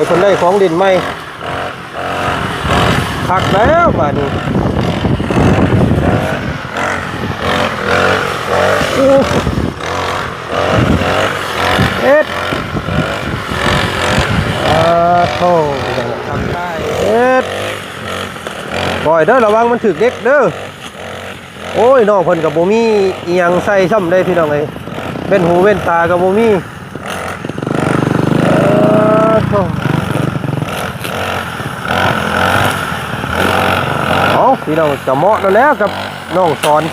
ເພິ່ນໄດ້ຂອງຫຼິ້ນໃໝ່ ຄັກແລ້ວບາດນີ້. ໂອ້ ເຮັດ ອາໂທ້ ເຮັດ ບໍ່ໃຫ້ເດີ ລະວັງມັນຖືກເດັກເດີ. ໂອ້ຍ ນ້ອງເພິ່ນກໍບໍ່ມີອີ່ຫຍັງໃສ່ຊ້ຳເດ້ພີ່ນ້ອງເອີຍ ແວ່ນຫູແວ່ນຕາກໍບໍ່ມີ. ເອີ ໂທ້ ເອົາ ພີ່ນ້ອງ ກະເໝາະນັ້ນແຫຼະກັບນ້ອງສອນ.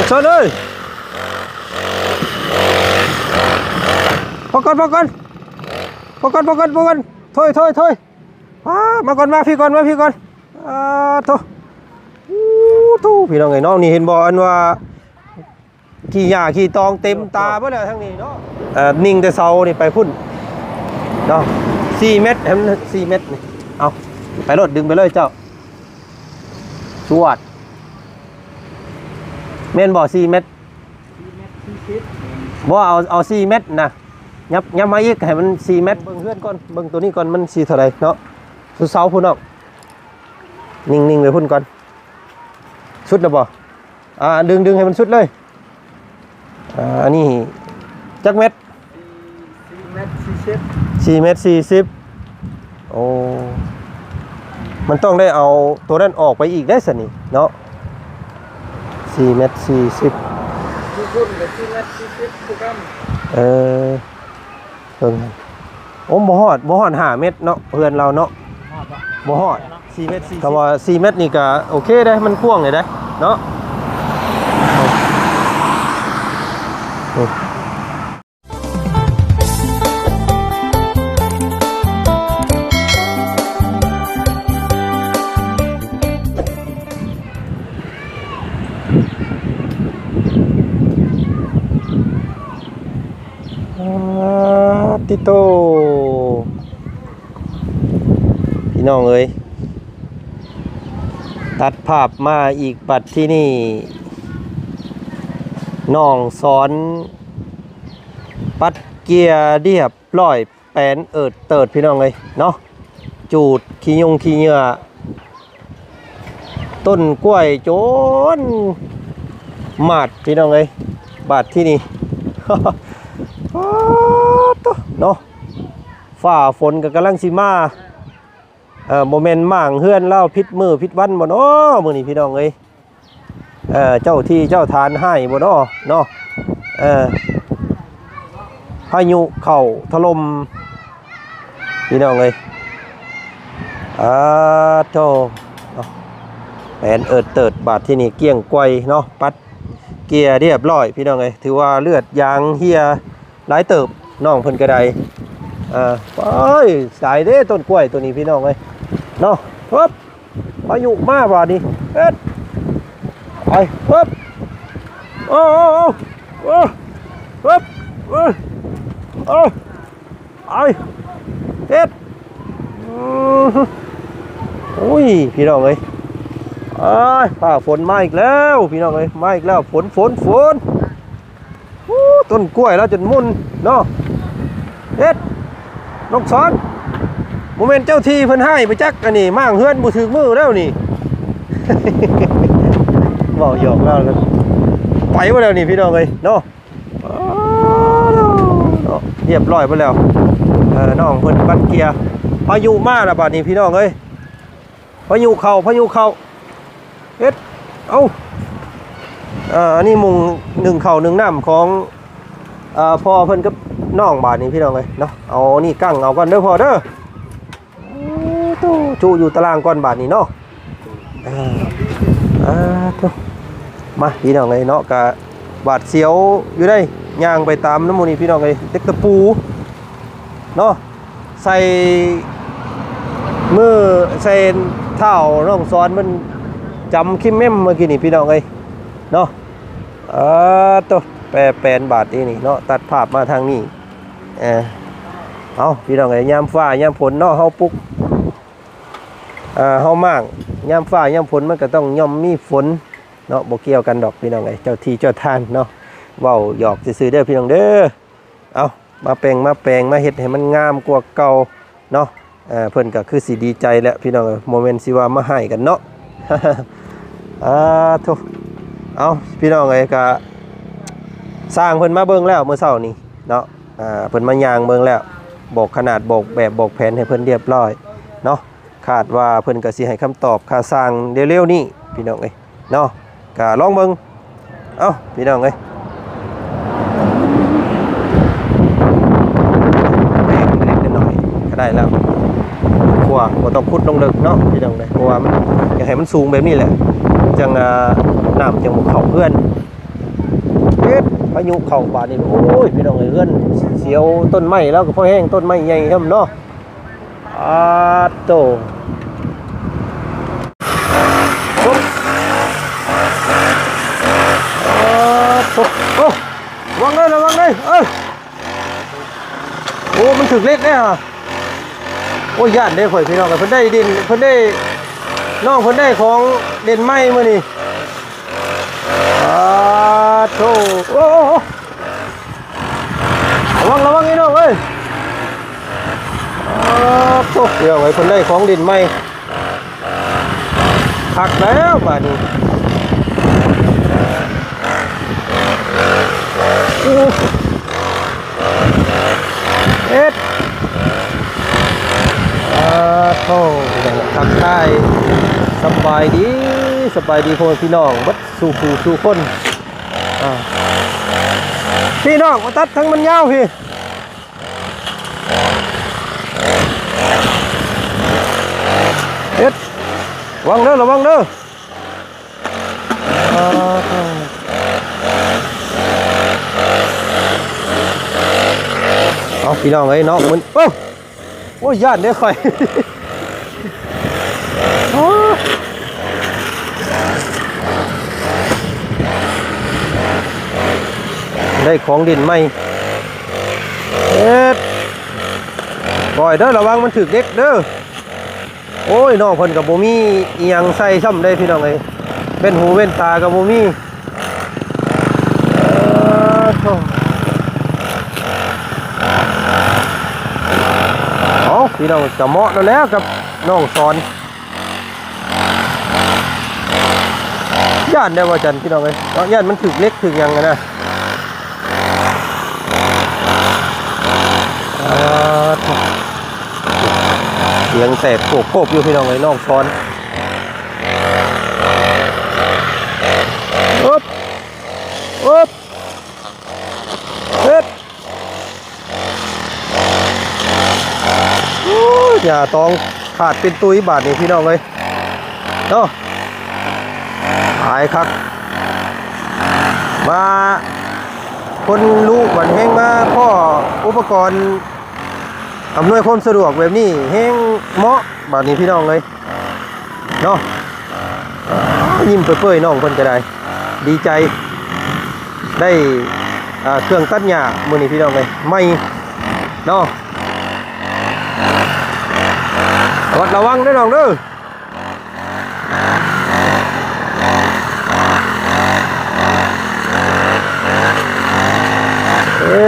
ສອນເອີຍ ພໍກ່ອນ ພໍກ່ອນ ພໍກ່ອນ ພໍກ່ອນ ພໍກ່ອນ ໂທ້ຍ ໂທ້ຍ ໂທ້ຍ. ມາ ມາກ່ອນ ມາພີ້ກ່ອນ ມາພີ້ກ່ອນ. ອາໂທ້ ໂອ້ໂທ້ ພີ່ນ້ອງເອີຍເນາະ ນີ້ເຫັນບໍ່ ອັນວ່າຂີ້ຫຍ້າຂີ້ຕອງເຕັມຕາເບິດແລ້ວທາງນີ້ເນາະ. ເອີ ຍິງແຕ່ເສົານີ້ໄປພຸ້ນເນາະ ສີ່ແມັດ ໃຫ້ມັນສີ່ແມັດນີ້. ເອົາ ໄປໂລດ ດຶງໄປເລີຍເຈົ້າ ສວດ. ແມ່ນບໍ່ ສີ່ແມັດ? ບໍ່ ເອົາ ເອົາສີ່ແມັດນະ ຫຍັບ ຫຍັບມາອີກ ໃຫ້ມັນສີ່ແມັດ. ເບິ່ງເຮືອນກ່ອນ ເບິ່ງໂຕນີ້ກ່ອນ ມັນຊິເທົ່າໃດເນາະ. ສຸດເສົາພຸ້ນນ້ອງ ນິ່ງໆໄວ້ພຸ້ນກ່ອນ. ສຸດແລ້ວບໍ່? ອ່າ ດຶງ ດຶງໃຫ້ມັນສຸດເລີຍ. ອ່າ ອັນນີ້ຈັກແມັດ? ສີ່ແມັດສີ່ສິບ ສີ່ແມັດສີ່ສິບ. ໂອ້ ມັນຕ້ອງໄດ້ເອົາໂຕນັ້ນອອກໄປອີກໄດ໋ຊັ້ນນີ້ເນາະ ສີ່ແມັດສີ່ສິບ. ຢູ່ພຸ້ນກໍສີ່ແມັດສີ່ສິບຄືກັນ. ເອີ ເບິ່ງ ໂອ້ ບໍ່ຮອດ ບໍ່ຮອດຫ້າແມັດເນາະ ເຮືອນລາວເນາະ ບໍ່ຮອດສີ່ແມັດສີ່ສິບ. ຄຳວ່າສີ່ແມັດນີ້ກໍໂອເຄໄດ໋ ມັນກວ້າງເດເນາະ. ອາ ຕິໂຕ ພີ່ນ້ອງເອີຍ ຕັດພາບມາອີກ ບັດທີນີ້ ນ້ອງສອນປັດເກຍລຽບຮ້ອຍ ແປນເອີດເຕີດ ພີ່ນ້ອງເອີຍເນາະ. ຈູດຂີ້ຍຸງຂີ້ເຫຍື້ອ ຕົ້ນກ້ວຍຈົນໝາດ ພີ່ນ້ອງເອີຍ ບາດທີນີ້ ປາດໂທ້ເນາະ ຟ້າຝົນກໍກຳລັງຊິມາ. ເອີ ບໍ່ແມ່ນມ້າງເຮືອນລາວຜິດມື້ຜິດວັນບໍ່ເນາະ ມື້ນີ້ ພີ່ນ້ອງເອີຍ. ເອີ ເຈົ້າທີ່ເຈົ້າທານຮ້າຍບໍ່ເນາະ ເນາະ. ເອີ ພາຍຸເຂົ້າຖະຫຼົ່ມ ພີ່ນ້ອງເອີຍ. ອາໂທ້ ເນາະ ແປນເອີດເຕີດ ບາດທີນີ້ກ້ຽງກວາຍເນາະ ປັດເກຍລຽບຮ້ອຍ ພີ່ນ້ອງເອີຍ. ຖືວ່າເລືອດຢາງເຮຍ ຫຼາຍເຕີບ ນ້ອງເພິ່ນກໍໄດ້. ເອີ ໂອ້ຍ ຕາຍເດ້ ຕົ້ນກ້ວຍໂຕນີ້ ພີ່ນ້ອງເອີຍເນາະ. ເອີບ ພາຍຸມາບາດນີ້ ເຮັດ ໄປ ເອີບ ໂອ້ ໂອ້ ໂອ້ ເອີບ ເອີ ໂອ້ ໄປ ເຮັດ ອື ໂອ້ຍ ພີ່ນ້ອງເອີຍ ອ້າຍ ຟ້າຝົນມາອີກແລ້ວ ພີ່ນ້ອງເອີຍ ມາອີກແລ້ວ ຝົນ ຝົນ ຝົນ. ໂອ້ ຕົ້ນກ້ວຍລາວຈົນໝຸ່ນເນາະ. ເຮັດ ນ້ອງສອນ ບໍ່ແມ່ນເຈົ້າທີ່ເພິ່ນຮ້າຍໄປຈັກ ອັນນີ້ມ້າງເຮືອນບໍ່ຖືກມື້ແລ້ວນີ້ ເວົ້າຫຍອກລາວ ໄປບໍ່ແລ້ວນີ້ ພີ່ນ້ອງເອີຍເນາະ. ເນາະ ລຽບຮ້ອຍໄປແລ້ວ ເອີ ນ້ອງເພິ່ນບັດເກຍ ພາຍຸມາລະບາດນີ້ ພີ່ນ້ອງເອີຍ. ພາຍຸເຂົ້າ ພາຍຸເຂົ້າ ເຮັດ ເອົ້າ ອ່າ ອັນນີ້ມຸງໜຶ້ງເຂົ້າໜຶ້ງນ້ຳຂອງ ອ່າ ພໍ່ເພິ່ນກັບນ້ອງ ບາດນີ້ ພີ່ນ້ອງເອີຍເນາະ. ເອົານີ້ກັ້ງເອົາກ່ອນເດີພໍ່ເດີ. ໂອ້ ໂທ້ ຈຸຢູ່ຕາລາງກ່ອນ ບາດນີ້ເນາະ. ເອີ ອ່າ ໂທ້ ມາ ພີ່ນ້ອງເອີຍເນາະ ກະຫວາດສຽວຢູ່ເດ້ ຍ່າງໄປຕາມນຳໝູ່ນີ້ ພີ່ນ້ອງເອີຍ. ເຫຼັກຕະປູເນາະ ໃສ່ມື ໃສ່ເທົ້ານ້ອງສອນ ມັນຈຳຄິມແມ່ມເມື່ອກີ້ນີ້ ພີ່ນ້ອງເອີຍເນາະ. ເອີ ໂຕ ແປແປນບາດນີ້ເນາະ ຕັດພາບມາທາງນີ້. ເອີ ເອົາ ພີ່ນ້ອງເອີຍ ຍາມຟ້າຍາມຝົນເນາະ ເຮົາປຸກ ເອີ ເຮົາມ້າງ ຍາມຟ້າຍາມຝົນ ມັນກໍຕ້ອງຍ່ອມມີຝົນເນາະ ບໍ່ກ່ຽວກັນດອກ ພີ່ນ້ອງເອີຍ ເຈົ້າທີ່ເຈົ້າທານເນາະ. ເວົ້າຫຍອກຊື່ໆເດີ ພີ່ນ້ອງເດີ. ເອົາ ມາແປງ ມາແປງ ມາເຮັດໃຫ້ມັນງາມກວ່າເກົ່າເນາະ. ເອີ ເພິ່ນກໍຄືຊິດີໃຈແຫຼະພີ່ນ້ອງເອີຍ ບໍ່ແມ່ນຊິວ່າມາຮ້າຍກັນເນາະ. ອາໂທ້ ເອົາ ພີ່ນ້ອງເອີຍ ກະຊ່າງເພິ່ນມາເບິ່ງແລ້ວມື້ເຊົ້ານີ້ເນາະ. ອາ ເພິ່ນມາຍ່າງເບິ່ງແລ້ວ ບອກຂະໜາດ ບອກແບບ ບອກແຜນໃຫ້ເພິ່ນຮຽບຮ້ອຍເນາະ. ຄາດວ່າເພິ່ນກໍຊິໃຫ້ຄຳຕອບຄ່າຊ່າງເລັວໆນີ້ພີ່ນ້ອງເອີຍເນາະ. ກໍລອງເບິ່ງ ເອົ້າ ພີ່ນ້ອງເອີຍ ແປງເລັກໆນ້ອຍໆກໍໄດ້ແລ້ວ ຂົວບໍ່ຕ້ອງຂຸດລົງເລິກເນາະພີ່ນ້ອງເອີຍ ເພາະວ່າມັນ ຢາກໃຫ້ມັນສູງແບບນີ້ແຫຼະ ຈັ່ງ ອ່າ ນ້ຳຈັ່ງບໍ່ເຂົ້າເຮືອນ. ເຮັດ ພາຍຸເຂົ້າບາດນີ້ ໂອ້ຍ ພີ່ນ້ອງເອີຍ ເຮືອນສຽວ ຕົ້ນໄມ້ລາວກໍພໍແຮງ ຕົ້ນໄມ້ໃຫຍ່ຊ້ຳເນາະ. ອາໂຕ ໂອ້ ໂອ້ ລະວັງເດີ ລະວັງເດີ ເອີ ໂອ້ ມັນຖືກເຫຼັກເດ້ຫະ. ໂອ້ຍ ຢ້ານເດ້ຂ້ອຍ ພີ່ນ້ອງ ເພິ່ນໄດ້ດິນ ເພິ່ນໄດ້ ນ້ອງເພິ່ນໄດ້ຂອງເດັ່ນໃໝ່ມື້ນີ້. ອາໂຕ ໂອ້ ໂອ້ ໂອ້ ລະວັງ ລະວັງ ພີ່ນ້ອງເອີຍ. ອາໂຕ ພີ່ນ້ອງເອີຍ ເພິ່ນໄດ້ຂອງເດັ່ນໃໝ່ ຄັກແລ້ວບາດນີ້. ໂອ້ ເຮັດ ອາໂທ ທັກທາຍ ສະບາຍດີ ສະບາຍດີພໍ່ແມ່ພີ່ນ້ອງເບິດສູ່ຜູ້ສູ່ຄົນ. ອາ ພີ່ນ້ອງ ມາຕັດທັງມັນຍາວພີ້ ເຮັດ ລະວັງເດີ ລະວັງເດີ. ເອົາ ພີ່ນ້ອງເອີຍເນາະ ມັນ ໂອ້ ໂອ້ຍ ຢ້ານເດ້ຂ້ອຍ ໂອ້ ໄດ້ຂອງຫຼິ້ນໃໝ່ ເຮັດ ປ່ອຍເດີ ລະວັງມັນຖືກເດັກເດີ. ໂອ້ຍ ນ້ອງເພິ່ນກໍບໍ່ມີອີ່ຫຍັງໃສ່ຊ້ຳເດ້ພີ່ນ້ອງເອີຍ ແວ່ນຫູແວ່ນຕາກໍບໍ່ມີ. ເອີ ໂທ້ ເອົາ ພີ່ນ້ອງ ກະເໝາະແລ້ວແຫຼະກັບນ້ອງສອນ. ຢ້ານໄດ໋ວ່າຈັນ ພີ່ນ້ອງເອີຍເນາະ ຢ້ານມັນຖືກເຫຼັກຖືກຫຍັງຫັ້ນນະ. ອາ ສຽງແຕກໂພກໆຢູ່ ພີ່ນ້ອງເອີຍ ນ້ອງສອນ. ອຶບ ອຶບ ເຮັດ ໂອ້ຍ ຫຍ້າຕອງຂາດເປັນຕຸ້ຍບາດນີ້ ພີ່ນ້ອງເອີຍເນາະ. ຕາຍຄັກ ມາ ຄົນລຸບັດແຮ່ງມາພໍ້ອຸປະກອນອຳນວຍຄວາມສະດວກແບບນີ້ແຮ່ງເໝາະບາດນີ້ ພີ່ນ້ອງເອີຍເນາະ. ຍິ້ມເປີຍໆ ນ້ອງເພິ່ນກໍໄດ້ ດີໃຈ ໄດ້ ອ່າ ເຄື່ອງຕັດຫຍ້າມື້ນີ້ ພີ່ນ້ອງເອີຍ ໃໝ່ເນາະ. ລະມັດລະວັງເດີນ້ອງເດີ. ເອີ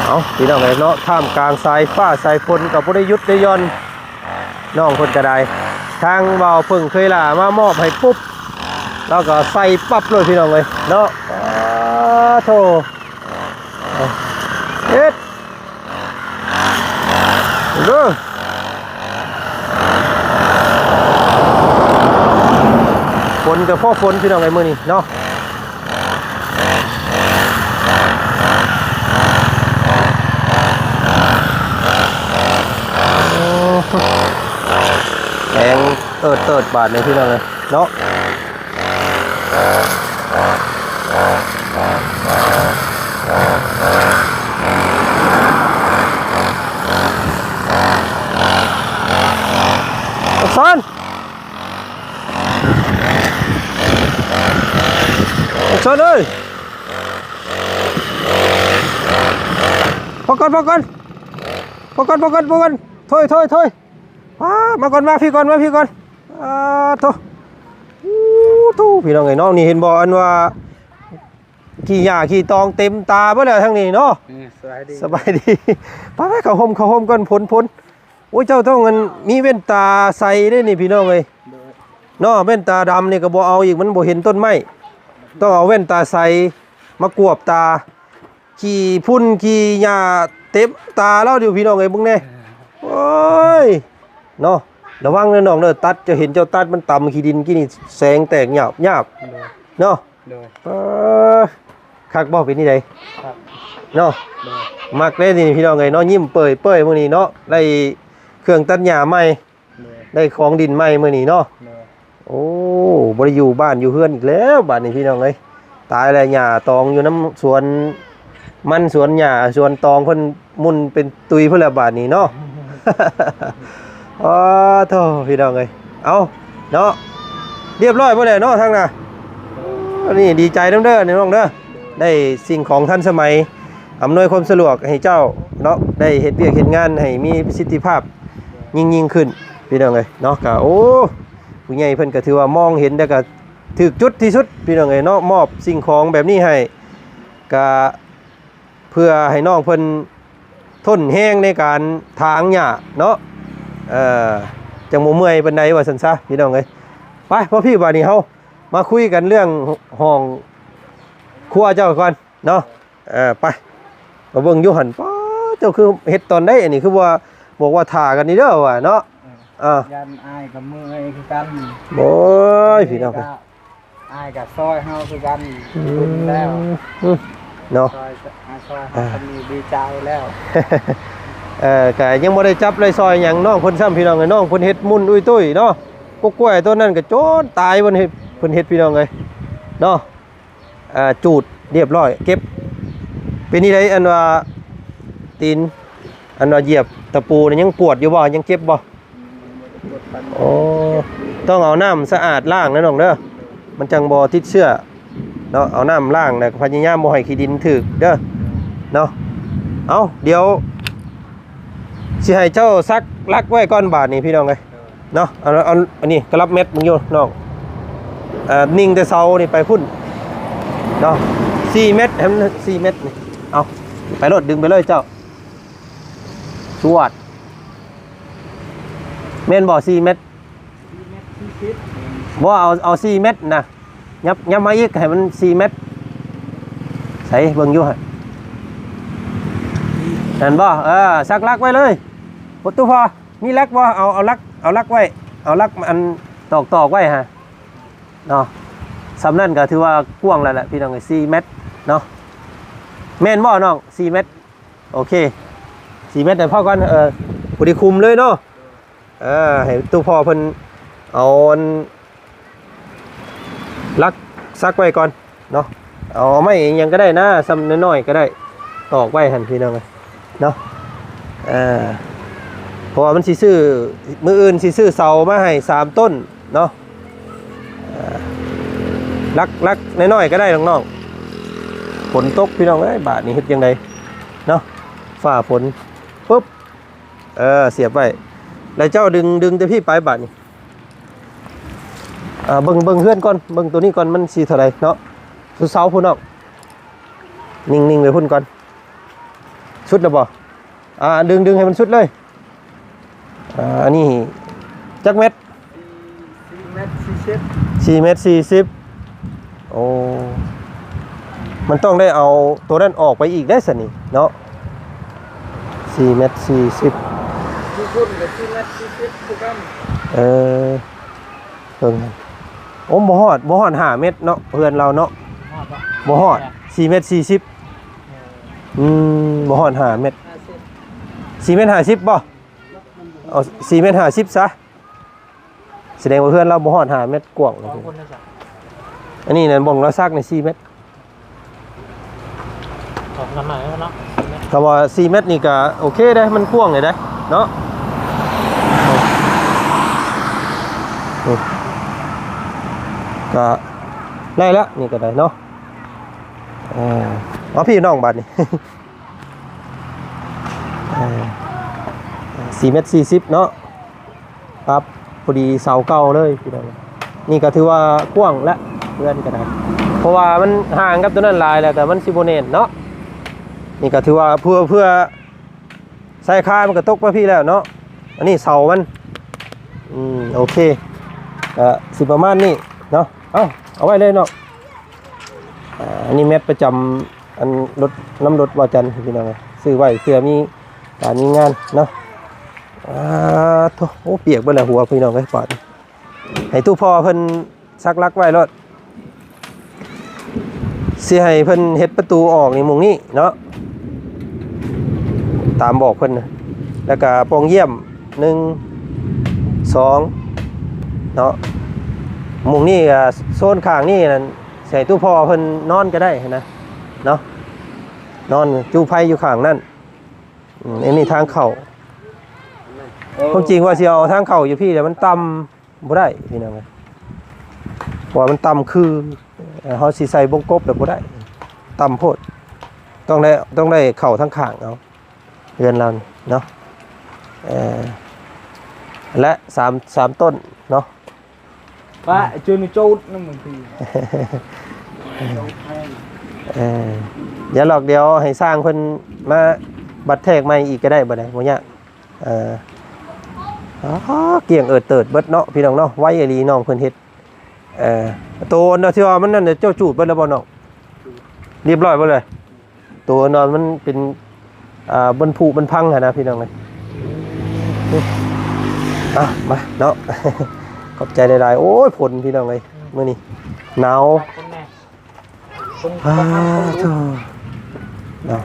ເອົາ ພີ່ນ້ອງເອີຍເນາະ ທ່າມກາງສາຍຟ້າສາຍຝົນກໍບໍ່ໄດ້ຢຸດໄດ້ຢ່ອນ ນ້ອງເພິ່ນກໍໄດ້ ທາງບ່າວເພິ່ງເຄີຍຫຼ້າມາມອບໃຫ້ປຸບ ລາວກໍໃສ່ປັບໂລດ ພີ່ນ້ອງເອີຍເນາະ. ອາໂທ ເຮັດ ເດີ ຝົນກໍພໍຝົນ ພີ່ນ້ອງເອີຍ ມື້ນີ້ເນາະ. ໂອ້ ແຮງເຕີດໆ ບາດນີ້ ພີ່ນ້ອງເອີຍເນາະ. ອັກສອນ ອັກສອນເອີຍ ພໍກ່ອນ ພໍກ່ອນ ພໍກ່ອນ ພໍກ່ອນ ພໍກ່ອນ ຖອຍ ຖອຍ ຖອຍ ອາ ມາກ່ອນ ມາພີ້ກ່ອນ ມາພີ້ກ່ອນ. ອາໂທ ໂອ້ໂທ ພີ່ນ້ອງເອີຍເນາະ ນີ້ເຫັນບໍ່ ອັນວ່າ ຂີ້ຫຍ້າຂີ້ຕອງເຕັມຕາເບິດແລ້ວທາງນີ້ເນາະ. ເອີ ສະບາຍດີ ສະບາຍດີ. ໄປໆ ເຂົ້າຮົ່ມ ເຂົ້າຮົ່ມກ່ອນ ຝົນ ຝົນ. ໂອ້ຍ ເຈົ້າຕ້ອງອັນ ມີແວ່ນຕາໃສ່ເດ້ນີ້ ພີ່ນ້ອງເອີຍ ໂດຍ ເນາະ. ແວ່ນຕາດຳນີ້ກໍບໍ່ເອົາອີກ ມັນບໍ່ເຫັນຕົ້ນໄມ້ ຕ້ອງເອົາແວ່ນຕາໃສ່ມາກວບຕາ. ຂີ້ຝຸ່ນຂີ້ຫຍ້າເຕັມຕາລາວຢູ່ ພີ່ນ້ອງເອີຍ ເບິ່ງແດ່. ເອີ ໂອ້ຍ ເນາະ ລະວັງເດີນ້ອງເດີ ຕັດ ເຈົ້າເຫັນເຈົ້າຕັດມັນຕຳຂີ້ດິນກີ້ນີ້ ແສງແຕກຫຍາບໆ ໂດຍ ເນາະ. ໂດຍ ເອີ ຄັກບໍ່ ເປັນຈັ່ງໃດ? ຄັກ ເນາະ ໂດຍ ມັກເດ້ນີ້ ພີ່ນ້ອງເອີຍເນາະ. ຍິ້ມເປີຍໆ ມື້ນີ້ເນາະ ໄດ້ເຄື່ອງຕັດຫຍ້າໃໝ່ ໂດຍ ໄດ້ຂອງດິນໃໝ່ມື້ນີ້ເນາະ ໂດຍ. ໂອ້ ບໍ່ໄດ້ຢູ່ບ້ານຢູ່ເຮືອນອີກແລ້ວບາດນີ້ ພີ່ນ້ອງເອີຍ. ຕາຍແລ້ວ ຫຍ້າຕອງຢູ່ນຳສວນມັນ ສວນຫຍ້າ ສວນຕອງ ເພິ່ນໝຸ່ນເປັນຕຸຍພຸ້ນແລ້ວບາດນີ້ເນາະ. ອໍ ໂທ້ ພີ່ນ້ອງເອີຍ ເອົາເນາະ ລຽບຮ້ອຍໝົດແລ້ວເນາະ ທາງໜ້າ. ອັນນີ້ດີໃຈນຳເດີນ້ອງເດີ ໄດ້ສິ່ງຂອງທັນສະໄໝ ອຳນວຍຄວາມສະດວກໃຫ້ເຈົ້າເນາະ ໄດ້ເຮັດວຽກເຮັດງານໃຫ້ມີປະສິດທິພາບຍິ່ງໆຂຶ້ນ ພີ່ນ້ອງເອີຍເນາະ. ກະ ໂອ້ ຜູ້ໃຫຍ່ເພິ່ນກໍຖືວ່າມອງເຫັນ ແລ້ວກໍຖືກຈຸດທີ່ສຸດ ພີ່ນ້ອງເອີຍເນາະ. ມອບສິ່ງຂອງແບບນີ້ໃຫ້ ກະເພື່ອໃຫ້ນ້ອງເພິ່ນທົນແຮງໃນການຖາງຫຍ້າເນາະ ເອີ ຈັ່ງບໍ່ເມື່ອຍປານໃດ ວ່າຊັ້ນຊະ ພີ່ນ້ອງເອີຍ. ໄປ ພໍ່ພີ່ ບາດນີ້ເຮົາມາຄຸຍກັນເລື່ອງຫ້ອງຄົວເຈົ້າກ່ອນເນາະ. ເອີ ໄປ ມາເບິ່ງຢູ່ຫັ້ນ. ປ້າ ເຈົ້າຄືເຮັດຕອນໃດ ອັນນີ້ຄືວ່າ ບອກວ່າຖ້າກັນນີ້ເດີວ່າເນາະ. ເອີ ຢ້ານອ້າຍກໍເມື່ອຍຄືກັນ. ໂອ້ຍ ພີ່ນ້ອງ ອ້າຍກໍຊ່ອຍເຮົາຄືກັນ ອືມ ເປັນແລ້ວ ອືມ ເນາະ ຊ່ອຍ ອ້າຍຊ່ອຍເຮົາ ອ່າ ກໍມີດີໃຈແລ້ວ. ເອີ ກໍຍັງບໍ່ໄດ້ຈັບໄດ້ຊ່ອຍຫຍັງນ້ອງເພິ່ນຊ້ຳ ພີ່ນ້ອງເອີຍ. ນ້ອງເພິ່ນເຮັດໝຸ່ນອຸ້ຍຕຸ້ຍເນາະ ກົກກ້ວຍຕົ້ນນັ້ນກໍຈົນຕາຍ ເພິ່ນເຮັດ ເພິ່ນເຮັດ ພີ່ນ້ອງເອີຍເນາະ. ອ່າ ຈູດລຽບຮ້ອຍ ເກັບ. ເປັນຈັ່ງໃດ ອັນວ່າຕີນ ອັນວ່າຢຽບຕະປູນີ້ ຍັງປວດຢູ່ບໍ່? ຍັງເຈັບບໍ່? ໂອ້ ຕ້ອງເອົານ້ຳສະອາດລ້າງນະນ້ອງເດີ ມັນຈັ່ງບໍ່ຕິດເຊື້ອເນາະ. ເອົານ້ຳລ້າງ ແລ້ວກໍພະຍາຍາມບໍ່ໃຫ້ຂີ້ດິນຖືກເດີເນາະ. ເອົາ ດຽວຊິໃຫ້ເຈົ້າສັກຫຼັກໄວ້ກ່ອນບາດນີ້ ພີ່ນ້ອງເອີຍ. ເນາະ ເອົາ ເອົາ ອັນນີ້ກະລັບແມັດເບິ່ງຢູ່ນ້ອງ ເອີ ຍິງແຕ່ເສົານີ້ໄປພຸ້ນເນາະ ສີ່ແມັດ ໃຫ້ມັນສີ່ແມັດນີ້. ເອົາ ໄປໂລດ ດຶງໄປເລີຍເຈົ້າ ສວດ. ແມ່ນບໍ່ ສີ່ແມັດ? ສີ່ແມັດສີ່ສິບ ບໍ່ ເອົາ ເອົາສີ່ແມັດນະ. ຫຍັບ ຫຍັບມາອີກ ໃຫ້ມັນສີ່ແມັດ. ໃສ ເບິ່ງຢູ່ຫັ້ນ ນັ້ນບໍ່? ເອີ ສັກຫຼັກໄວ້ເລີຍ ປະຕູພໍ. ມີຫຼັກບໍ່? ເອົາ ເອົາຫຼັກ ເອົາຫຼັກໄວ້ ເອົາຫຼັກອັນຕອກໆໄວ້ຫັ້ນເນາະ. ສ່ຳນັ້ນກໍຖືວ່າກວ້າງແລ້ວແຫຼະ ພີ່ນ້ອງເອີຍ ສີ່ແມັດເນາະ. ແມ່ນບໍ່ນ້ອງ ສີ່ແມັດ? ໂອເຄ ສີ່ແມັດໃຫ້ພໍ່ກ່ອນ. ເອີ ພໍດີຄຸມເລີຍເນາະ. ເອີ ໃຫ້ຕູ້ພໍ່ເພິ່ນເອົາອັນຫຼັກສັກໄວ້ກ່ອນເນາະ. ເອົາໄມ້ຫຍັງກໍໄດ້ນະ ສ່ຳນ້ອຍໆກໍໄດ້ ຕອກໄວ້ຫັ້ນ ພີ່ນ້ອງເອີຍເນາະ. ເອີ ເພາະວ່າມັນຊິຊື້ ມື້ອື່ນຊິຊື້ເສົາມາໃຫ້ສາມຕົ້ນເນາະ. ເອີ ຫຼັກ ຫຼັກນ້ອຍໆກໍໄດ້ນ້ອງໆ. ຝົນຕົກ ພີ່ນ້ອງເອີຍ ບາດນີ້ເຮັດຈັ່ງໃດເນາະ ຟ້າຝົນ ປຶບ ເອີ ສຽບໄວ້ ແລ້ວເຈົ້າດຶງ ດຶງແຕ່ພີ້ໄປບາດນີ້. ອ່າ ເບິ່ງ ເບິ່ງເຮືອນກ່ອນ ເບິ່ງໂຕນີ້ກ່ອນ ມັນຊິເທົ່າໃດເນາະ. ສຸດເສົາພຸ້ນນ້ອງ ນິ່ງໆໄວ້ພຸ້ນກ່ອນ. ສຸດແລ້ວບໍ່? ອ່າ ດຶງ ດຶງໃຫ້ມັນສຸດເລີຍ. ອ່າ ອັນນີ້ຈັກແມັດ? ສີ່ແມັດສີ່ສິບ ສີ່ແມັດສີ່ສິບ. ໂອ້ ມັນຕ້ອງໄດ້ເອົາໂຕນັ້ນອອກໄປອີກໄດ໋ຊັ້ນນີ້ເນາະ. ສີ່ແມັດສີ່ສິບ ຢູ່ພຸ້ນກໍສີ່ແມັດສີ່ສິບຄືກັນ. ເອີ ເບິ່ງ ໂອ້ ບໍ່ຮອດ ບໍ່ຮອດຫ້າແມັດເນາະ ເຮືອນລາວເນາະ. ຮອດບໍ່? ບໍ່ຮອດ ສີ່ແມັດສີ່ສິບ. ເອີ ອືມ ບໍ່ຮອດຫ້າແມັດ ຫ້າສິບ ສີ່ແມັດຫ້າສິບບໍ່? ເອົາສີ່ແມັດຫ້າສິບຊະ. ສະແດງວ່າເຮືອນລາວບໍ່ຮອດຫ້າແມັດກວ້າງ. ສອງຄົນນະຊະ. ອັນນີ້ນະ ບ່ອນລາວສັກນີ້ສີ່ແມັດ. ອອກນ້ຳໃໝ່ແລ້ວເນາະ ສີ່ແມັດ. ຖ້າວ່າສີ່ແມັດນີ້ກະໂອເຄເດ້ ມັນກວ້າງເລີຍເດ້ເນາະ. ອືມ ກະໄດ້ລະ ນີ້ກະໄດ້ເນາະ. ເອີ ເອົາພີ່ນ້ອງບາດນີ້. ເອີ ສີ່ແມັດສີ່ສິບເນາະ ປັບພໍດີເສົາເກົ່າເລີຍພີ່ນ້ອງ. ນີ້ກໍຖືວ່າກວ້າງແລ້ວ ເຮືອນກໍໄດ້ ເພາະວ່າມັນຫ່າງກັບຕົວນັ້ນຫຼາຍແລ້ວ ກໍມັນຊິບໍ່ແໜ້ນເນາະ. ນີ້ກໍຖືວ່າເພື່ອ ເພື່ອ ສາຍຄາມັນກໍຕົກມາພີ້ແລ້ວເນາະ. ອັນນີ້ເສົາມັນ ອືມ ໂອເຄ ກໍຊິປະມານນີ້ເນາະ. ເອົາ ເອົາໄວ້ເລີຍເນາະ. ອ່າ ອັນນີ້ແມັດປະຈຳອັນລົດ ນຳລົດບ່າວຈັນພີ່ນ້ອງ ຊື້ໄວ້ເພື່ອມີການມີງານເນາະ. ອ່າ ໂທ້ ໂອ້ ປຽກເບິດແລ້ວຫົວພີ່ນ້ອງເອີຍ ບາດນີ້ ໃຫ້ຕູ້ພໍ່ເພິ່ນສັກຫຼັກໄວ້ໂລດ ຊິໃຫ້ເພິ່ນເຮັດປະຕູອອກນີ້ ມຸງນີ້ເນາະ ຕາມບອກເພິ່ນນະ. ແລ້ວກະປ່ອງຢ້ຽມ ໜຶ່ງ ສອງ ເນາະ. ມຸງນີ້ກະໂຊນຂ້າງນີ້ນັ້ນ ໃຫ້ຕູ້ພໍ່ເພິ່ນນອນກໍໄດ້ຫັ້ນນະເນາະ ນອນຈູ່ໄຟຢູ່ຂ້າງນັ້ນ. ອືມ ອັນນີ້ທາງເຂົ້າ ເອີ ຄວາມຈິງວ່າຊິເອົາທາງເຂົ້າຢູ່ພີ້ ແຕ່ມັນຕ່ຳ ບໍ່ໄດ້ພີ່ນ້ອງເອີຍ ເພາະວ່າມັນຕ່ຳຄື ເຮົາຊິໃສ່ວົງກົບແລ້ວບໍ່ໄດ້ ຕ່ຳໂພດ. ຕ້ອງໄດ້ ຕ້ອງໄດ້ເຂົ້າທາງຂ້າງເອົາ ເຮືອນລາວນີ້ເນາະ. ເອີ ແລະ ສາມ ສາມຕົ້ນເນາະ. ປະ ຈູນຈູດນຳບາງທີ ເອີ ຢ່າຫຼອກ ດຽວໃຫ້ຊ່າງເພິ່ນມາບັດແທກໃໝ່ອີກກໍໄດ້ ບໍ່ໄດ້ ບໍ່ຍາກ. ເອີ ອໍ ກ້ຽງເອີດເຕີດເບິດເນາະ ພີ່ນ້ອງເນາະ. ໄວອີ່ຫຼີ ນ້ອງເພິ່ນເຮັດ ເອີ ໂຕອັນທີ່ວ່າມັນນັ້ນ ເຈົ້າຈູດເບິດແລ້ວບໍ່ນ້ອງ? ຮຽບຮ້ອຍເບິດເລີຍ. ໂຕອັນນັ້ນມັນເປັນ ອ່າ ບັນຜຸບັນພັງຫັ້ນນະ ພີ່ນ້ອງເອີຍ. ອ່ະ ມາເນາະ ຂອບໃຈຫຼາຍໆ. ໂອ້ຍ ຝົນ ພີ່ນ້ອງເອີຍ ມື້ນີ້ໜາວ. ອ້າ ໂທ້ ເນາະ.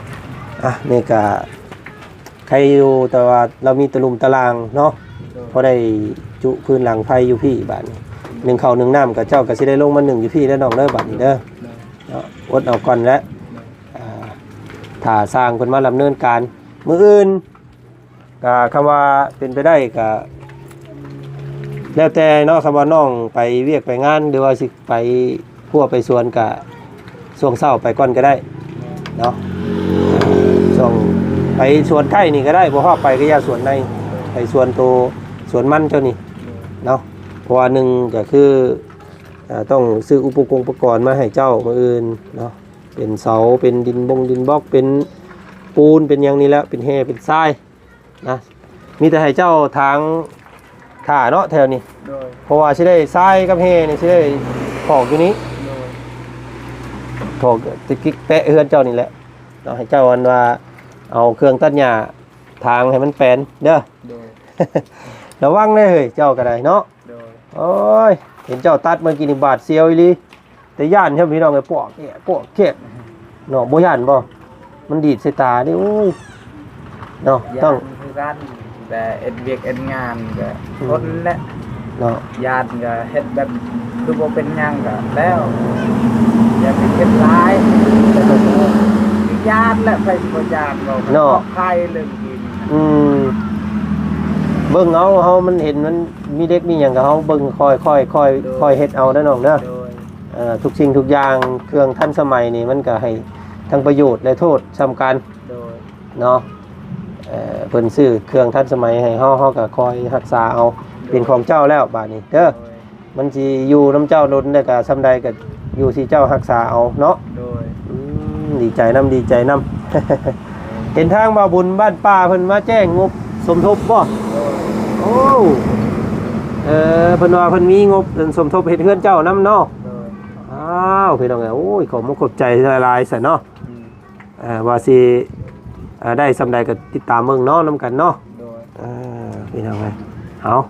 ອ່ະ ນີ້ກະໄຄຢູ່ ແຕ່ວ່າລາວມີຕະລຸ່ມຕະລ່າງເນາະ ໂດຍ ພໍໄດ້ຈຸພື້ນຫຼັງໄຟຢູ່ພີ້. ບາດນີ້ໜຶ້ງເຂົ້າໜຶ້ງນ້ຳ ກໍເຈົ້າກໍຊິໄດ້ລົງມາໜຶ້ງຢູ່ພີ້ແລ້ວນ້ອງເດີ ບາດນີ້ເດີ ໂດຍ ເນາະ. ອົດເອົາກ່ອນແຫຼະ ໂດຍ ອ່າ ຖ້າຊ່າງເພິ່ນມາດຳເນີນການມື້ອື່ນ ກະຄຳວ່າເປັນໄປໄດ້ກະແລ້ວແຕ່ເນາະ. ຄຳວ່ານ້ອງໄປວຽກໄປງານ ຫຼືວ່າຊິໄປຮົ້ວໄປສວນ ກະຊ່ວງເຊົ້າໄປກ່ອນກໍໄດ້ເນາະ. ຊ່ວງໄປສວນໃກ້ນີ້ກໍໄດ້ ບໍ່ຮອດໄປກໍຢ່າສວນໃນ ໄປສວນໂຕ ສວນມັນເຈົ້ານີ້ເນາະ. ເພາະວ່າໜຶ່ງກໍຄື ເອີ ຕ້ອງຊື້ອຸປະກົງປະກອນມາໃຫ້ເຈົ້າມື້ອື່ນເນາະ ເປັນເສົາ ເປັນດິນບົງດິນບລັອກ ເປັນປູນ ເປັນຫຍັງນີ້ແຫຼະ ເປັນແຮ່ເປັນຊາຍ ນະ. ມີແຕ່ໃຫ້ເຈົ້າຖາງຖ້າເນາະແຖວນີ້ ໂດຍ ເພາະວ່າຊິໄດ້ຊາຍກັບແຮ່ນີ້ ຊິໄດ້ຖອກຢູ່ນີ້ ໂດຍ ຖອກຕິດກິກແປະເຮືອນເຈົ້ານີ້ແຫຼະເນາະ. ໃຫ້ເຈົ້າອັນວ່າເອົາເຄື່ອງຕັດຫຍ້າຖາງໃຫ້ມັນແປນເດີ ໂດຍ ລະວັງເດີເຮີ້ຍ ເຈົ້າກໍໄດ້ເນາະ ໂດຍ. ໂອ້ຍ ເຫັນເຈົ້າຕັດເມື່ອກີ້ນີ້ບາດສຽວອີ່ຫຼີ ແຕ່ຢ້ານແທ້ພີ່ນ້ອງເອີຍ ປວກແກະປວກແກະເນາະ. ບໍ່ຢ້ານບໍ່? ມັນດີດໃສ່ຕາເດ້ ໂອ້ຍ ເນາະ. ຢ້ານຄືກັນ ແຕ່ເຮັດວຽກເຮັດງານກໍ ອືມ ທົນແຫຼະເນາະ. ຢ້ານກໍເຮັດແບບຄືບໍ່ເປັນຫຍັງກໍແລ້ວ ຢ່າໄປຄິດຫຼາຍ. ຢ້ານແຫຼະ ໃຜຊິບໍ່ຢ້ານບໍ່ເນາະ ໃຄເລື່ອງ ອືມ ເບິ່ງເອົາ ເຮົາມັນເຫັນມັນມີເດັກມີຫຍັງກໍເຮົາເບິ່ງຄ່ອຍໆ ຄ່ອຍ ໂດຍ ຄ່ອຍເຮັດເອົາເດີນ້ອງເດີ. ໂດຍ ເອີ ທຸກສິ່ງທຸກຢ່າງ ເຄື່ອງທັນສະໄໝນີ້ ມັນກໍໃຫ້ທັງປະໂຫຍດ ແລະ ໂທດສ່ຳກັນ ໂດຍ ເນາະ. ເອີ ເພິ່ນຊື້ເຄື່ອງທັນສະໄໝໃຫ້ເຮົາ ເຮົາກໍຄ່ອຍຮັກສາເອົາ ໂດຍ ເປັນຂອງເຈົ້າແລ້ວບາດນີ້ເດີ. ໂດຍ ມັນຊິຢູ່ນຳເຈົ້າດົນໄດ້ກະສ່ຳໃດ ກະຢູ່ທີ່ເຈົ້າຮັກສາເອົາເນາະ. ໂດຍ ອືມ ດີໃຈນຳ ດີໃຈນຳ. ເຫັນທາງບ່າວບຸນບ້ານປ່າເພິ່ນມາແຈ້ງງົບສົມທົບບໍ່? ໂດຍ ໂອ້ ເອີ ເພິ່ນວ່າເພິ່ນມີງົບສົມທົບເຮັດເຮືອນເຈົ້ານຳເນາະ. ໂດຍ ອ້າວ ພີ່ນ້ອງເອີຍ ໂອ້ຍ ຂອບມຸກຂອບໃຈຫຼາຍໆ ຊັ້ນເນາະ. ອືມ ເອີ ວ່າຊິ ເອີ ໄດ້ສ່ຳໃດກໍຕິດຕາມເບິ່ງເນາະ ນຳກັນເນາະ. ໂດຍ ເອີ ພີ່ນ້ອງເອີຍ ເອົາ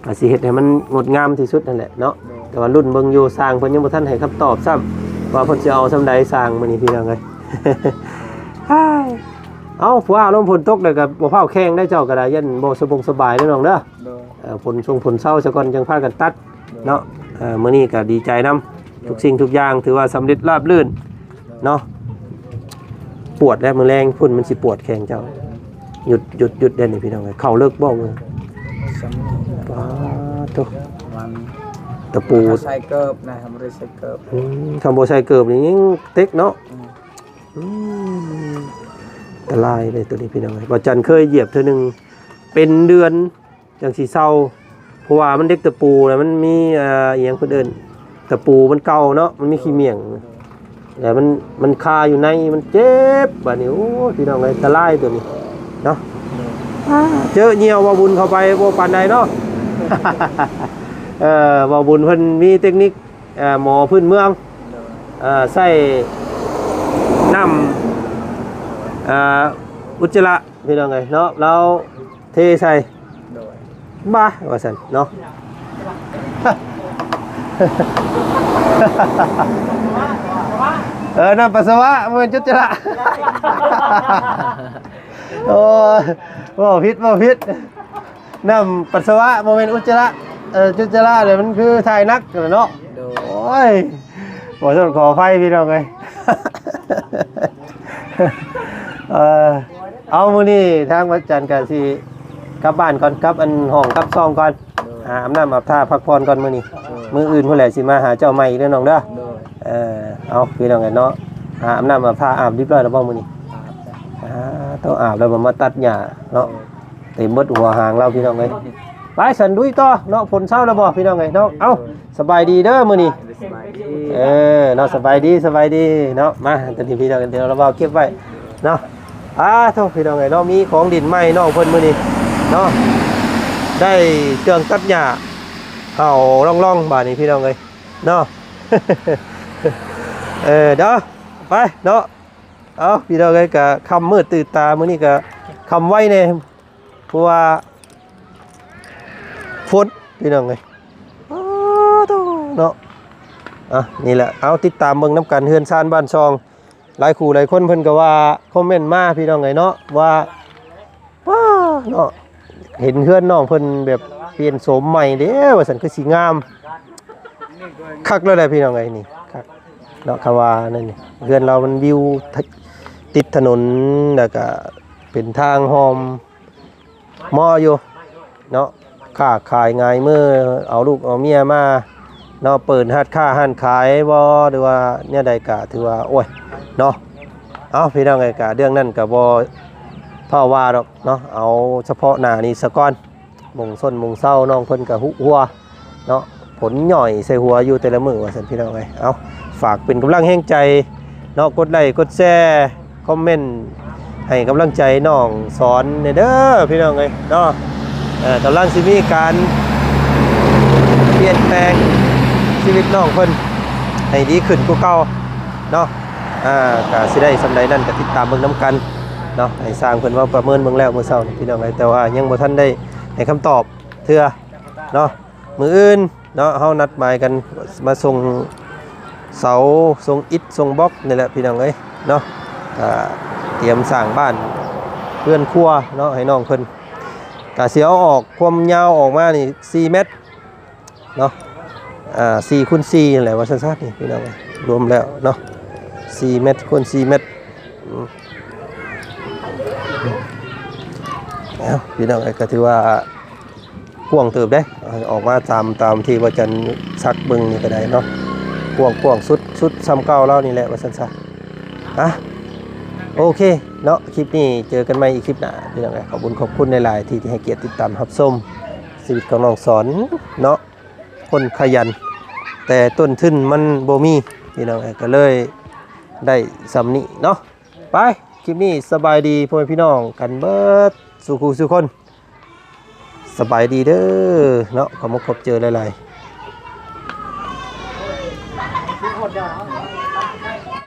ກໍຊິເຮັດໃຫ້ມັນງົດງາມທີ່ສຸດຫັ້ນແຫຼະເນາະ. ໂດຍ ແຕ່ວ່າລຸ້ນເບິ່ງຢູ່ ຊ່າງເພິ່ນຍັງບໍ່ທັນໃຫ້ຄຳຕອບຊ້ຳ ວ່າເພິ່ນຊິເອົາສ່ຳໃດ ຊ່າງມື້ນີ້ ພີ່ນ້ອງເອີຍ. ເອົ້າ ຟ້າລົມຝົນຕົກແລ້ວກໍບໍ່ຟ້າວແຂ່ງໄດ໋ ເຈົ້າກໍໄດ້ ຢ້ານບໍ່ສະບົງສະບາຍເດີນ້ອງເດີ. ໂດຍ ເອີ ຝົນຊົງຝົນເຊົາຊະກ່ອນ ຈັ່ງພາກັນຕັດ ໂດຍ ເນາະ. ເອີ ມື້ນີ້ກໍດີໃຈນຳ ໂດຍ ທຸກສິ່ງທຸກຢ່າງ ຖືວ່າສຳເລັດລາບລື່ນ ເນາະ. ປວດແລ້ວ ມື້ແລງພຸ້ນມັນຊິປວດແຂງເຈົ້າ. ຢຸດ ຢຸດ ຢຸດໄດ້ນີ້ ພີ່ນ້ອງເອີຍ. ເຂົ້າເລິກບໍ່ມື້? ປາດໂທ້ ມັນຕະປູ ໃສ່ເກີບນະ ບໍ່ໄດ້ໃສ່ເກີບ. ອືມ ຄັນບໍ່ໃສ່ເກີບນີ້ຍິ່ງເຕັກເນາະ. ອືມ ອືມ ອັນຕະລາຍເດ້ໂຕນີ້ ພີ່ນ້ອງເອີຍ. ບ່າວຈັນເຄີຍຢຽບເທື່ອໜຶ່ງ ເປັນເດືອນ ຈັ່ງຊິເຊົາ ເພາະວ່າມັນເດັກຕະປູ ແລ້ວມັນມີ ເອີ ອີຫຍັງເພິ່ນເອີ້ນ ຕະປູມັນເກົ່າເນາະ ມັນມີຂີ້ໝ້ຽງ ແລ້ວມັນ ມັນຄາຢູ່ໃນ ມັນເຈັບ ບາດນີ້ ໂອ້ຍ ພີ່ນ້ອງເອີຍ ອັນຕະລາຍໂຕນີ້ເນາະ. ເຈີຍ່ຽວເວົ້າບຸນເຂົ້າໄປບໍ່ປານໃດເນາະ. ເອີ ເວົ້າບຸນເພິ່ນມີເຕັກນິກ ເອີ ໝໍພື້ນເມືອງ ເອີ ໃຊ້ນ້ຳ ເອີ ອຸດຈະລະ ພີ່ນ້ອງເອີຍເນາະ ລາວເທໃສ່ ໂດຍ ບ້າ ວ່າຊັ້ນເນາະ. ເອີ ນ້ຳປັດສະວະ ບໍ່ແມ່ນອຸດຈະລະ. ໂອ້ຍ ເວົ້າຜິດ ເວົ້າຜິດ. ນ້ຳປັດສະວະ ບໍ່ແມ່ນອຸດຈະລະ. ເອີ ອຸດຈະລະນີ້ມັນຄືຖ່າຍໜັກຫັ້ນແຫຼະເນາະ. ໂດຍ ໂອ້ຍ ຂໍໂທດຂໍອະໄພພີ່ນ້ອງເອີຍ. ເອີ ເອົາ ມື້ນີ້ທາງວັນຈັນກະຊິກັບບ້ານກ່ອນ ກັບອັນຫ້ອງກັບຊ່ອງກ່ອນ ໂດຍ ຫາອາບນ້ຳອາບທ່າພັກຜ່ອນກ່ອນມື້ນີ້. ໂດຍ ມື້ອື່ນພຸ້ນແຫຼະຊິມາຫາເຈົ້າໃໝ່ອີກເດີນ້ອງເດີ. ໂດຍ ເອີ ເອົາ ພີ່ນ້ອງເອີຍເນາະ ຫາອາບນ້ຳອາບທ່າ ອາບຮຽບຮ້ອຍແລ້ວບໍ່ມື້ນີ້? ອາບແລ້ວ ອາ ຕ້ອງອາບແລ້ວ ບໍ່ມາຕັດຫຍ້າເນາະ. ໂດຍ ເຕັມເບິດຫົວຫາງລາວພີ່ນ້ອງເອີຍ. ໄປສັນ ລຸຍຕໍ່ເນາະ ຝົນເຊົາແລ້ວບໍ່ພີ່ນ້ອງເອີຍເນາະ. ເອົ້າ ສະບາຍດີເດີມື້ນີ້. ສະບາຍດີ ເອີ ເນາະ ສະບາຍດີ ສະບາຍດີເນາະ. ມາ ຕອນນີ້ພີ່ນ້ອງ ດຽວລາວເວົ້າເກັບໄວ້ເນາະ. ອາ ໂທ້ ພີ່ນ້ອງເອີຍເນາະ ມີຂອງຫຼິ້ນໃໝ່ນ້ອງເພິ່ນມື້ນີ້ເນາະ ໄດ້ເຄື່ອງຕັດຫຍ້າ ເອົາລ່ອງໆ ບາດນີ້ພີ່ນ້ອງເອີຍເນາະ. ເອີ ເດີ ໄປເນາະ. ເອົາ ພີ່ນ້ອງເອີຍ ກະຄ່ຳມືດຕື່ນຕາ ມື້ນີ້ກະຄ່ຳໄວແດ່ ເພາະວ່າຝົນພີ່ນ້ອງເອີຍ. ອ້າ ໂທ້ເນາະ. ອ່ະ ນີ້ແຫຼະ ເອົາ ຕິດຕາມເບິ່ງນຳກັນ ເຮືອນຊານບ້ານຊ່ອງ ຫຼາຍຄູ່ຫຼາຍຄົນເພິ່ນກໍວ່າ ຄອມເມັນມາພີ່ນ້ອງເອີຍເນາະ ວ່າ ວ້າ ເນາະ ເຫັນເຮືອນນ້ອງເພິ່ນແບບປ່ຽນໂສມໃໝ່ເດ້ ວ່າຊັ້ນ ຄືຊິງາມຄັກແລ້ວແຫຼະພີ່ນ້ອງເອີຍ. ນີ້ຄັກເນາະ ຄຳວ່ານັ້ນ ເຮືອນລາວມັນວິວ ຕິດຖະໜົນ ແລ້ວກະເປັນທາງຮ່ອມ ເໝາະຢູ່ເນາະ ຄ້າຂາຍຫງາຍມື ເອົາລູກເອົາເມຍມາເນາະ ເປີດຮ້ານຄ້າຮ້ານຂາຍບໍ່ ຫຼືວ່າແນວໃດກະຖືວ່າ ໂອ້ຍ ເນາະ. ເອົາ ພີ່ນ້ອງເອີຍ ກະເລື່ອງນັ້ນກະບໍ່ຟ້າວວ່າດອກເນາະ ເອົາສະເພາະໜ້ານີ້ສາກ່ອນ. ໂມງຊົນໂມງເຊົ້າ ນ້ອງເພິ່ນກະຫຸຫົວເນາະ ຝົນຫຍ້ອຍໃສ່ຫົວຢູ່ແຕ່ລະມື້ ວ່າຊັ້ນພີ່ນ້ອງເອີຍ. ເອົາ ຝາກເປັນກຳລັງແຮງໃຈເນາະ ກົດໄລ້ກົດແຊ ຄອມເມັນໃຫ້ກຳລັງໃຈນ້ອງສອນແດ່ເດີພີ່ນ້ອງເອີຍເນາະ. ເອີ ກຳລັງຊິມີການປ່ຽນແປງຊີວິດນ້ອງເພິ່ນໃຫ້ດີຂຶ້ນກວ່າເກົ່າເນາະ. ອ່າ ກະຊິໄດ້ສ່ຳໃດນັ້ນກະຕິດຕາມເບິ່ງນຳກັນເນາະ. ໃຫ້ຊ່າງເພິ່ນມາປະເມີນເບິ່ງແລ້ວມື້ເຊົ້ານີ້ພີ່ນ້ອງເອີຍ ແຕ່ວ່າຍັງບໍ່ທັນໄດ້ໃຫ້ຄຳຕອບເທື່ອເນາະ. ມື້ອື່ນເນາະ ເຮົານັດໝາຍກັນມາສົ່ງເສົາ ສົ່ງອິດ ສົ່ງບລັອກນີ້ແຫຼະພີ່ນ້ອງເອີຍເນາະ. ກະຕຽມສ້າງບ້ານເຮືອນຄົວເນາະ ໃຫ້ນ້ອງເພິ່ນ ກະຊິເອົາອອກຄວາມຍາວອອກມານີ້ສີ່ແມັດເນາະ ອ່າ ສີ່ຄູນສີ່ຫັ້ນແຫຼະ ວ່າຊັ້ນຊະ ນີ້ພີ່ນ້ອງເອີຍ ລວມແລ້ວເນາະ ສີ່ແມັດຄູນສີ່ແມັດ. ອືມ ເອົາ ພີ່ນ້ອງເອີຍ ກະຖືວ່າ ກວ້າງເຕີບເດ້ ອອກມາຕາມ ຕາມທີ່ວ່າຈັນສັກເບິ່ງນີ້ກໍໄດ້ເນາະ ກວ້າງ ກວ້າງສຸດ ສຸດສ່ຳເກົ່າລາວນີ້ແຫຼະ ວ່າຊັ້ນຊະ. ອ່ະ ໂອເຄເນາະ ຄລິບນີ້ເຈີກັນໃໝ່ອີກຄລິບໜ້າ ພີ່ນ້ອງເອີຍ. ຂອບຄຸນ ຂອບຄຸນຫຼາຍໆ ທີ່ ທີ່ໃຫ້ກຽດຕິດຕາມຮັບຊົມຊີວິດຂອງນ້ອງສອນເນາະ ຄົນຂະຫຍັນ ແຕ່ຕົ້ນທຶນມັນບໍ່ມີ ພີ່ນ້ອງເອີຍ ກໍເລີຍໄດ້ສ່ຳນີ້ເນາະ. ໄປ ຄລິບນີ້ສະບາຍດີພໍ່ແມ່ພີ່ນ້ອງກັນເບິດສູ່ຄູ່ສູ່ຄົນ. ສະບາຍດີເດີເນາະ ຂອບມຸກຂອບໃຈຫຼາຍໆ.